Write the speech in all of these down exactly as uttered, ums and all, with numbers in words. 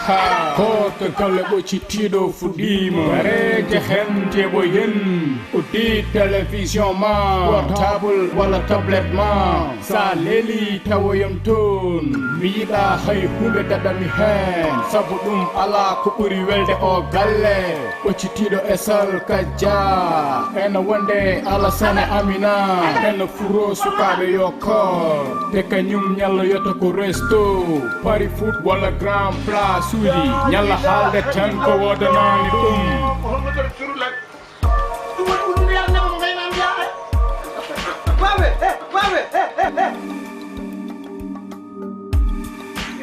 Haa ko to galle ɓoccitiiɗo fuɗɗiima. Wareeje heen jeeɓoyen. Uddi télévision ma, portable walla tablette ma. Sa leeli tawoyam toon. Mi yiɗa hay huunde daɗami heen. Sabu ɗum alaa ko ɓuri welde o galle. Ɓoccitiiɗo e Sal Kajja. Ena wonde Alasane Amina. Ena furo sukaaɓe yo koor. Te kañum ñalloyata ko resto. Pari foot walla grand place uji. Ñalla haalde tan ko woodanaani ɗum.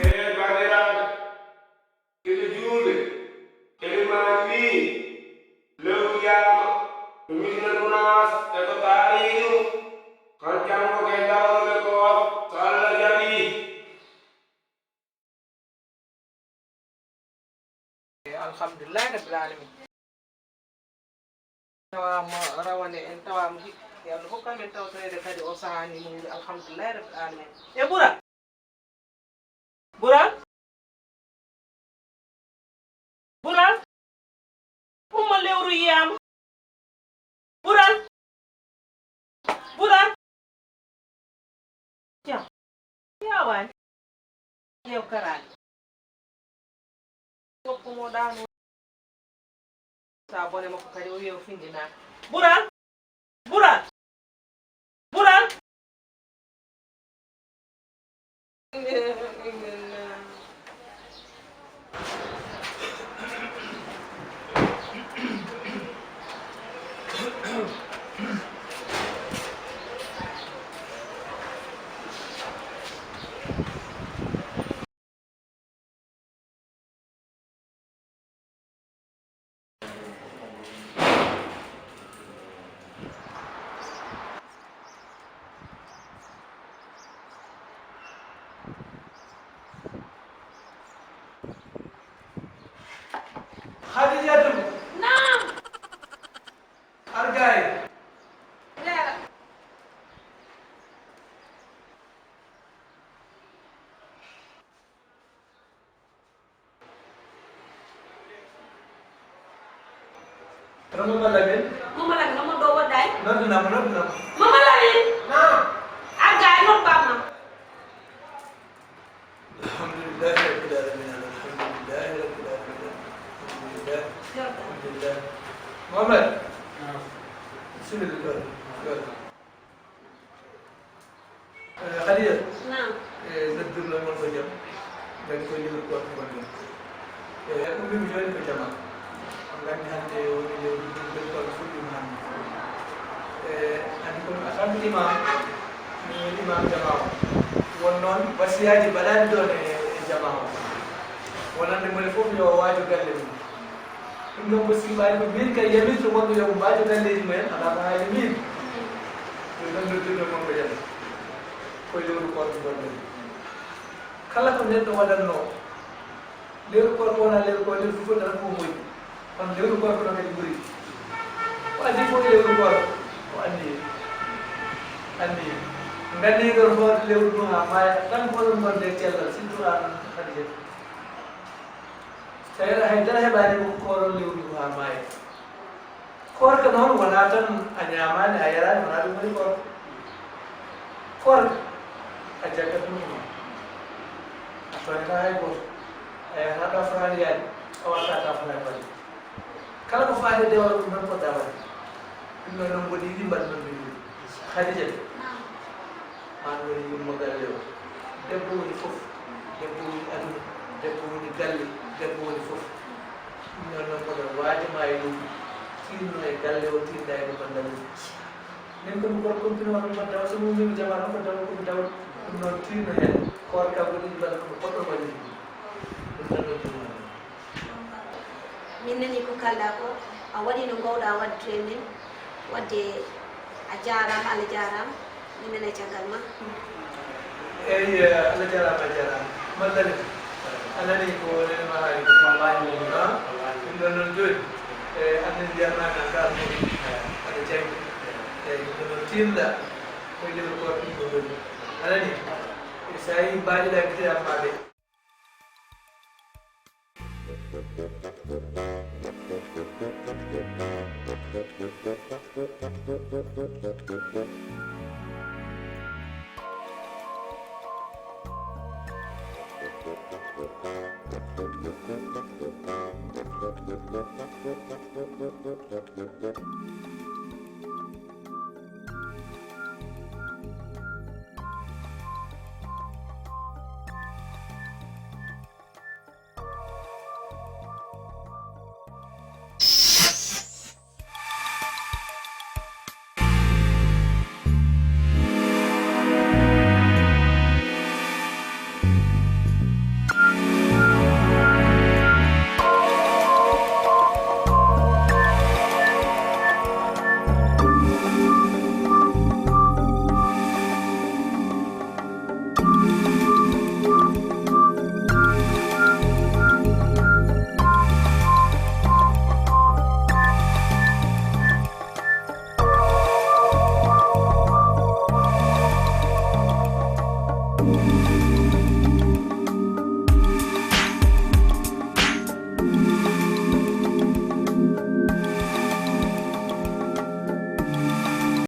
Ee, banndiraaɓe, ene juulde, ene maani wii, lewru yaama, ko misina gunaas e ko taariiɗum, kon janngo ke dawrude ko, so Allah jaɓii. Alhamdulillahi Rabbil Alamin. Tawaama rawane en, tawaama hikka. Yo Allah hokku amen tawtoreede kadi o sahaa ni mo woni. Alhamdulillahi Rabbil Alamin. E Bural? Bural? Bural? Umma, lewru yiyaama. Bural? Bural? Jam. Yawaani. Yew karaani. Woppu mo ɗaano. Sa bone makko kadi o wiya o findinaaka. Bural! Bural! Bural! Khadijatu. Naam. Ar gay. Leera. Kono Mama Lamine? Mama Lamine, Mama ɗo waɗɗay? Noddunama, noddunama. Mama Lamine! Naam. Ar gay, noon bamma. Alhamdulillahi rabbil alamin, alhamdulillahi rabbil alamin, alhamdulillah. Jorɗa. Alhamdulillah. Mohamed. Naam. Bisimilla, jorɗa, jorɗa. Eh, Khadija. Naam. Eh, noddirno mon ko jam. Ngam ko lewru ko ko gonɗen. Eh, ummi mi joni ko jama. On nganndi hannde woni lewru ndin, lewru ko fuɗɗiima hannde. Eh, anndi kono en tant que imam, min woni imam jama o. Won noon wasiyaaji mbaɗaani ɗoon e, e jama o. Wonande mone fof yo waajo galle mum. Ɗum noon ko sifaani ko min kay yamirta wonɓe yo mbaajo galleeji mumen, alaa ko haali min. Ɗum noon noddirno mon ko jam. Ko e lewru koorko gonɗen. Kala ko neɗɗo waɗatnoo, lewru koorko wonaa lewru koorko, lewru fof tan ko moƴƴi. Kono lewru koorko noon kadi ɓuri. Ko adii fof e lewru koorko, ko anniye. Anniye. Nganndee ɗo hoore lewru ndu haa maaya, tan ko oɗon ngonde e cellal, surtout aan Khadijatu. Tawi aɗa haydara heɓaani ko kooron lewru ndu haa maaya. Koorka noon wonaa tan a ñaamaani, a yaraani, wonaa ɗum woni koorka. Koorka, a jaggat ɗum ma. A tooñataa hay gooto. A yahataa ɗo a fotaani yaade, a waɗataa ɗo a fotaani waɗde. Kala ko faati e dewal ɗum tan poɗɗaa waɗde. Ɗum noon noon mboɗi yiɗi mbaɗ noon mbiɗi. Khadijatu, aan woni yumma galle o. Debbo woni fof. Debbo woni aduna. Debbo woni galle. Debbo woni fof. Ɗum noon noon mboɗo waajo ma e ɗum. Tiinno e galle o, tiinda e ɗum bannda ɗum. Min ko mi gorko, mi pino wano ko dawa, so mi ummiima jama tan ko dawa, ko mi dawa. Ɗum noon tiinno heen. Koorka ko ɗiɗi balɗe ko poɗɗo waɗde. Ɗum tan ɗo ɗum noon. Min nanii ko kaalɗaa ko, a waɗii no ngoowɗaa waɗde e min, waɗde a jaaraama, Allah jaaraama, min nanii caggal ma. Eey, Allah jaaraama, a jaaraama. Madalin, a nanii ko Neene ma haali ko? Wallaahi, wallaahi. Ha? Wallaahi. Ɗum ɗon noon jooni, e, anndi mbiyatnaa kam kaal mo, aɗa janngi. Eey, ɗum ɗon noon tiinɗaa, ko e lewru koorko ɗum ɗo woni. A nanii? E, so a yii mbaajoɗaa gite am maa ɗe.